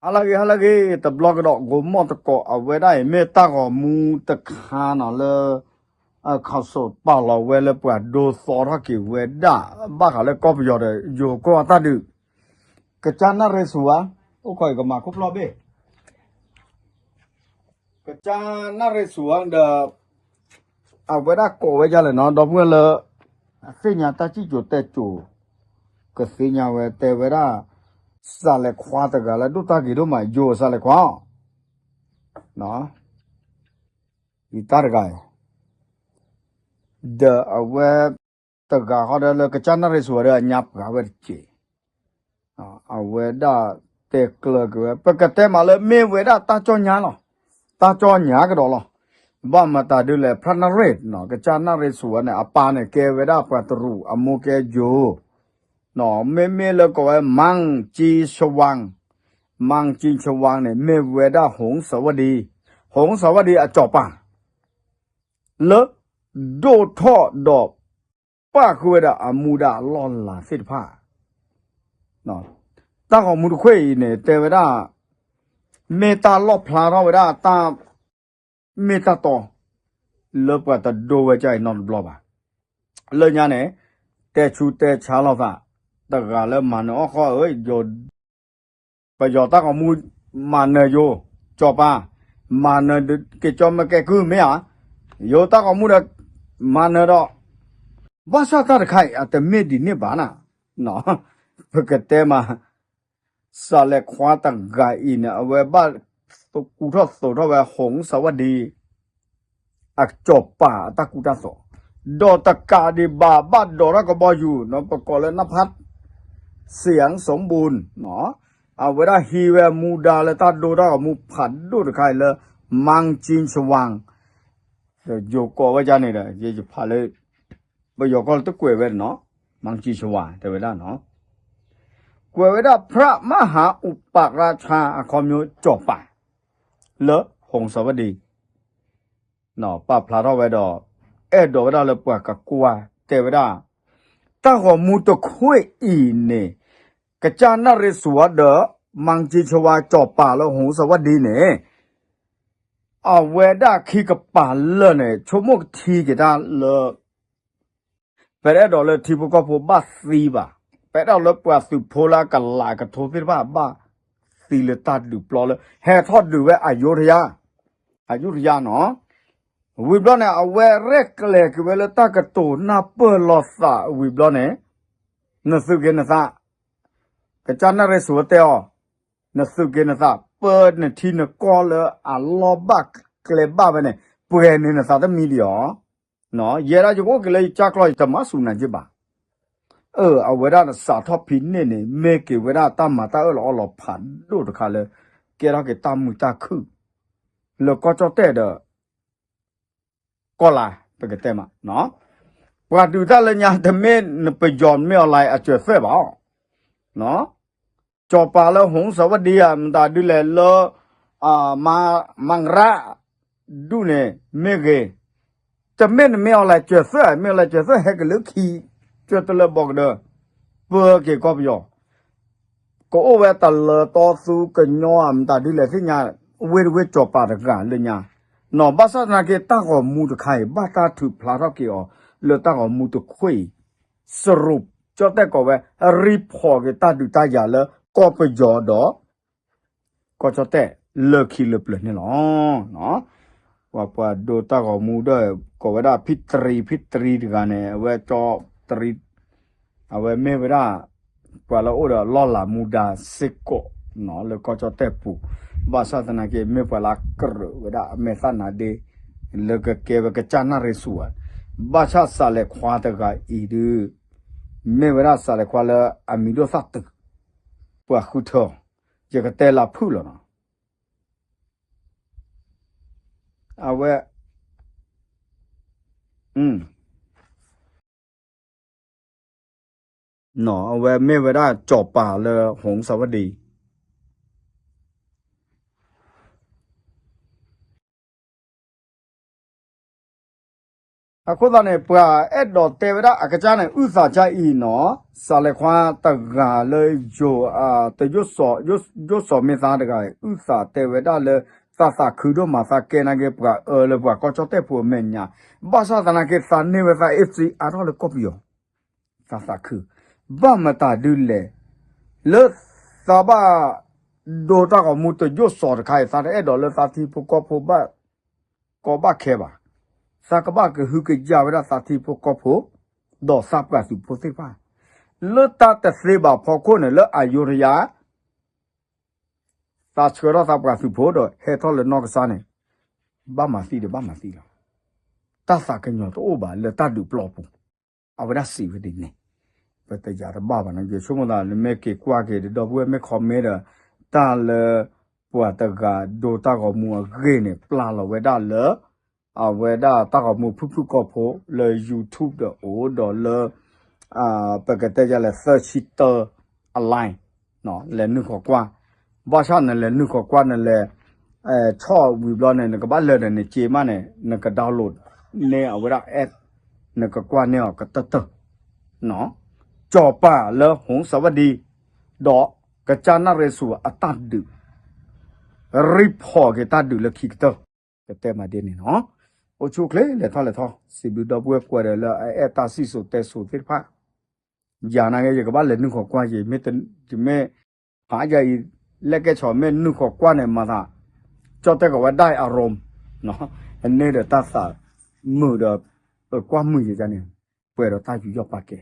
ဟါလၢအဂ့ၤ ဟါလၢအဂ့ၤ တဘျီကဒီး ဂိၤမီၣ်တကိး အဝဲဒၣ်အံၤ မ့ၢ်တၢ်ဂီၤမူတခါနီၤလၢ ခီၣ်စိးပာ်လီၤဝဲလၢပှၤဒိသီထီၣ်က့ၤဝဲဒၣ် ဘၣ်ဃးလၢကီၢ်ပယီၤဒီး ယိၤကီၢ်အတၢ်ဒုး ကစၢ်နၣ်ရံၣ်စူၤဧါ, အိၣ်ခိးအံၤကမၤခိၣ်ဖျီၣ်ဘ့ၣ် ကစၢ်နၣ်ရံၣ်စူၤဧါဒီး အဝဲဒၣ်ကိးဝဲဒ်လဲၣ်နီၤ ဒီပုၢ်ဝဲၢ်လၢ သ့ၣ်ညါတၢ်စံၣ်စိၤတဲစိၤ ကသ့ၣ်ညါဝဲတဲဝဲဒၣ် စးလဲၤခွါတဂၤလၢဒိၣ်တၢ်ဂ့ၤဒိၣ်မး ယိၤစးလဲၤခွါအီၤ အံၤတၢ်တဂၤအံၤ ဒီးအဝဲ တဂၤဃီဒီးလၢကစၢ်နၣ်ရံၣ်စူၤဒီးအညါပှၤဝဲတက့ၢ် အဝဲဒၣ်တဲကျၢၤက့ၤဝဲ ပကတဲမးလၢမ့ၢ်ဝဲဒၣ်တၢ်ကၠီၣ်ညါလီၤ. တၢ်ကၠီၣ်ညါကဒီးလီၤ. ဘၣ်မတၤဒ်လဲၣ် ဖရၣ်နၣ်ရံၣ် ကစၢ်နၣ်ရံၣ်စူၤန့ၣ် အပၢ်န့ၣ်ကဲဝဲဒၣ်ပှၤတရူး အမိၢ်ကဲယိၤ မ့မ့ၢ်လၢကိးဝဲ မၢင်ကၠံဆဝၢၣ် မၢင်ကၠံဆဝၢၣ်န့ၣ် မ့ၢ်ဝဲဒၣ် ဟုံးစဝဒံ ဟုံးစဝဒံအစီၤပၤ လၢ ဒိၣ်ထီၣ်ဒီး ပၣ်ဃုာ်ဝဲဒၣ်အမူဒါအလီၢ်လၤသ့ၣ်တဖၣ် တၢ်ဂီၤမူတခွ့ၣ်အံၤန့ၣ် တဲဝဲဒၣ် မ့ၢ်တၢ်လီၣ်ဖျါထီၣ်ဝဲဒၣ်တၢ် မ့ၢ်တၢ်တီ လၢပှၤတဒိဝဲဒ်အံၤနီတဘျီဘၣ်. လၢညါန့ၣ် တဲဆူတဲဆါလိာ်သး တဂၤလၢမၤနၢၤအီၣ်ဃီဧၢ ပယီၤတၢ်ဂီၤမူ မၤနၢၤယိၤ စီၤပၤ မၤနၢၤက့ၤကၠီမ့ၢ်ကဲကုၢ်မ့ၢ်ဧါ, ယိၤတၢ်ဂီၤမူဒီး မၤနၢၤဒီး ဘၣ်ဆၣ်တၢ်တခါအံၤ အတမ့ၢ်ဒ်န့ၣ်ဘၣ်နၤ, ပကတဲမး စးလဲၤခွါတဂၤအံၤန့ၣ် အဝဲဘၣ်ကူထီၣ်သိးထီၣ်ဝဲ ဟုံးစဝဒံ အစီၤပၤအတၢ်ကူတၢ်သိး, ဒီးတကးဒံးဘၣ် ဘၣ်ဒိးထီၣ်ကဘီယူၤ ပကိးလၢ နဖး စံၣ်အၣ်စၣ်ဘူၣ် အဝဲဒၣ်ဟံးဝဲမူဒါလၢတၢ်ဒိတၢ်ဂီၤမူဖးဒိၣ်တခါအံၤလၢ မၢင်ကၠံဆဝၢၣ် ယိၤကိးဝဲဒ်န့ၣ်ဒီး ယဖးလၢ ပယီၤကီၢ်လၢတကွဲးဝဲနီၤ မၢင်ကၠံဆဝၢၣ် တဲဝဲဒၣ်နီၤ ကွဲးဝဲဒၣ် ဖရၣ်မဟါအူပရၣ်ဆါ အခီပညီစီၤပၤ လၢ ဟုံးစဝဒံ ပာ်ဖျါထီၣ်ဝဲဒီး အဲၣ်ဒိးဝဲဒၣ်လၢပှၤကကွၢ် တဲဝဲဒၣ် တၢ်ဂီၤမူတခွ့ၣ်အံၤန့ၣ် ကစၢ်နၣ်ရံၣ်စူၤဒီး မၢင်ကၠံဆဝၢၣ်စီၤပၤလၢ ဟုံးစဝဒံန့ၣ် အဝဲဒၣ်ခံကပၤလၢာ်န့ၣ် ဆိကမိၣ်ကထံက့ၤတၢ်လၢ ပအဲၣ်ဒိးလၢထံဖိကီၢ်ဖိဘၣ်သံဘၣ်, ပအဲၣ်ဒိးလၢပှၤသုးဖိလၢအကလၤကထိသ့ၣ်တဖၣ်ဘၣ်သံလၢတၢ်ဒုးပျီလၢ ဟဲထီၣ်ဒုးဝဲအယူထယါ, အယူထယါနီၤ, ဝံၤဘျီန့ၣ် အဝဲရဲၣ်ကျဲၤက့ၤဝဲလၢတၢ်ကတိၤနၢ်ပၢၢ်လိာ်သးဝံၤဘျီန့ၣ်, နသုးက့ၤနသး, ကစၢ်နၣ်ရံၣ်စူၤတဲအီၤ, နသုးက့ၤနသး ပၢနထံနကီၢ်လၢအလီၢ်ဘၣ်ကျဲဘၣ်ဝဲန့ၣ် ပှဲၤန့ၢ်နသးတမံၤဒံးဧါ. ယဲဒၣ်ယကအိၣ်က့ၤလၢယကၢ်ကျီၢ် ယတမၤစူၤနၤက့ဘၣ်. အဝဲဒၣ်နစးထီၣ်ဖဲန့ၣ်န့ၣ် မ့ၢ်က့ၤဝဲဒၣ်တၢ်မၤတၢ်အၢၣ်လီၤအီလီၤဖးဒိၣ်တခါလၢ ကဲထီၣ်က့ၤတၢ်မုာ်တၢ်ခုၣ် လၢကီၢ်ကၠီၣ်တဲၣ်ဒီး ကီၢ်လါ ပကတဲမး, ပှၤဒုးတၢ်လၢညါ တမ့ၢ်နပယီၤမ့ၢ်အီၤလၢအစၢၤသွဲၣ်ဘၣ်, စီၤပၤလၢ ဟုံးစဝဒံ ဧါ မတၤဒ်လဲၣ်လၢ မၤရၣ် ဒူၣ်န့ၣ် မ့ၢ်ဂ့ၤ, တမ့ၢ်နမ့ၢ်အီၤလၢစၢၤသွဲၣ် မ့ၢ်အီၤလၢစၢၤသွဲၣ် ဟဲက့ၤလၢခံ ကၢတလၢဘီကဒၢ ပၢက့ၤကီၢ်ပယီၤ ကအိၣ်ဝဲတလၢတီသူကညီ မတၤဒ်လဲၣ်သ့ၣ်ညါ, ဝ့ၢ်တဝ့ၢ်စီၤပၤတဂၤလၢညါ, နီၢ် ဘၣ်ဆၣ်သနာ်က့ တၢ်ဂီၤမူတခါအံၤ ဘၣ်တၢ်ထုးဖျါထီၣ်က့ၤအီၤ လၢတၢ်ဂီၤမူတခွ့ၣ်အံၤ, စရူး ကၠီၣ်တဲၣ်ကိးဝဲ ရံဖီၣ်က့ၤတၢ်ဒုးတၢ်ယၤလၢကီၢ်ပယီၤဒီး ကီၢ်ကၠီၣ်တဲၣ်လၢခံလၢပျၢၤန့ၣ်လီၤ. ပှၤပှၤဒိတၢ်ဂီၤမူဒီး ကိးဝဲဒၣ်ဖံတရံ ဖံတရံတဂၤန့ၣ် အဝဲကၠီတရံ အဝဲမ့ၢ်ဝဲဒၣ် ပှၤလၢအိၣ်ဒီးလီၢ်လၤမူဒါစ့ၢ်ကီး လၢကီၢ်ကၠီၣ်တဲၣ်ပူၤ, ဘၣ်ဆၣ်သနာ်က့ မ့ၢ်ပှၤလၢအကြၢးဝဲဒၣ်အမဲာ်သၣ်နါဒ့ လၢကကဲဝဲကစၢ်နၣ်ရံၣ်စူၤဧါ, ဘၣ်ဆၣ်စးလဲၤခွါတဂၤအံၤဒုး မ့ၢ်ဝဲဒၣ်စးလဲၤခွါလၢအမံၤဒိၣ်သၣ်တုၤ ပှၤဃုထၢအီၤ, ယကတဲလၢဖုၣ်လီၤနီၤ, အဝဲ အဝဲမ့ၢ်ဝဲဒၣ်စီၤပၤလၢ ဟုံးစဝဒံ အဃိသတးန့ၣ် ပှၤအဲၣ်ဒိးတဲဝဲဒၣ်အကစၢ်န့ၣ် အုၣ်သးကၢ်အံၤနီၤ, စးလဲၤခွါတဂၤလၢယိၤ တယိၣ်စီၤ ယိၣ်စီၤမ့ၢ်သါတဂၤ အုၣ်သးတဲဝဲဒၣ်လၢ သးသးခုဒိၣ်မး သးကဲနာ်က့ ပှၤအၢလၢပှၤကီၢ်ကၠီၣ်တဲၣ်ဖိအမဲာ်ညါ, ဘၣ်ဆၣ်သနာ်က့ သးန့ၢ်ဝဲသး F C အါထီၣ်လၢကီၢ်ပယီၤ သးသးခု, ဘၣ်မတၤဒ်လဲၣ်, လၢသးဘၣ်ဒိတၢ်ဂီၤမူတယိၣ်စီၤတခါအံၤ သးတအဲၣ်ဒိးလၢသးထံဖိကီၢ်ဖိဘၣ်ကီဘၣ်ခဲဘၣ်, သးကဘၣ်ကဟုကယာ်ဝဲဒၣ်သးထံဖိကီၢ်ဖိ ဒီးသးပှၤသုးဖိသ့ၣ်တဖၣ်, လၢတၢ်တသ့ဘၣ်ဖီခိၣ်န့ၣ် လၢအယိတယါ သးဆှၢထီၣ်သးပှၤသုးဖိဒီးဟဲထီၣ်လၢနီၢ်ကစၢ်န့ၣ် ဘၣ်မၤသံဒီးဘၣ်မၤသံလီၤ. တၢ်သးကညီၤတအိၣ်ဘၣ်လၢတၢ်ဒုးပျီပူၤ, အဝဲဒၣ်စံးဝဲဒ်န့ၣ်, ပတယၤတဘၣ်ဘၣ်နီၤ, ယဆိကမိၣ်သး နမ့ၢ်က့ၤကွၢ်က့ၤဒီပုၢ်ဝဲၢ်မ့ၢ် comment ဒီး တၢ်လၢ ပှၤတဂၤဒိတၢ်ဂီၤမူအဂ့ၢ်န့ၣ် ပျၢ်လီၤဝဲဒၣ်လၢ အဝဲဒၣ်တၢ်ဂီၤမူဖုၣ်ဖုၣ်ကိာ်ဖိလၢ YouTube ဒီးအိၣ်ဒီးလၢ ပကတဲယလဲၤသၢဆံတၢ အ line လဲၤနုာ်ဃီၤကွၢ်, ဘၣ်ဆၣ်နလဲၤနုာ်ဃီၤကွၢ် နလဲၤ ဆီၣ်ဝံၤဘျီန့ၣ် နကဘၣ်လဲၤဒီးနစ့မးန့ၣ် နက download န့ၢ်အဝဲဒၣ် app နကကွၢ်န့ၢ်အီၤကတၢၢ်တၢၢ်, ကၠီၤပၤလၢဟိစဝဒံ ဒီးကစၢ်နၣ်ရံၣ်ဆူၣ်အတၢ်ဒုး report က့ၤတၢ်ဒုးလၢခံကတၢၢ်, ကတဲမးဒ်န့ၣ်နီၤ, အိၣ်ဆူၣ်အိၣ်ချ့လဲၤထီၣ်လဲၤထီၣ် စံးဘျုးဒီပုၢ်ဝဲၢ်ကိးဂၤဒဲးလၢအအဲၣ်တၢ်စံၣ်စိၤတဲစိၤသ့ၣ်တဖၣ်, ယၤနာ်က့ ယကဘၣ်လဲၤနုာ်ဃီၤကွၢ် ယမ့ၢ် ယမ့ၢ် ဖးယၤအံၤ လဲၣ်ကဲဆီၣ် မ့ၢ်နုာ်ဃီၤကွၢ်န့ၣ် မၤသး ကၠီၣ်တဲၣ်ကဝဲဒၣ်အရိမ် န့ၣ်ဒီးတၢ်သးမုာ်ဒီး ပကွၢ်မုာ်ယၤန့ၣ် ပှဲၤဒီးတၢ်ယူးယီၣ်ပာ်ကဲ,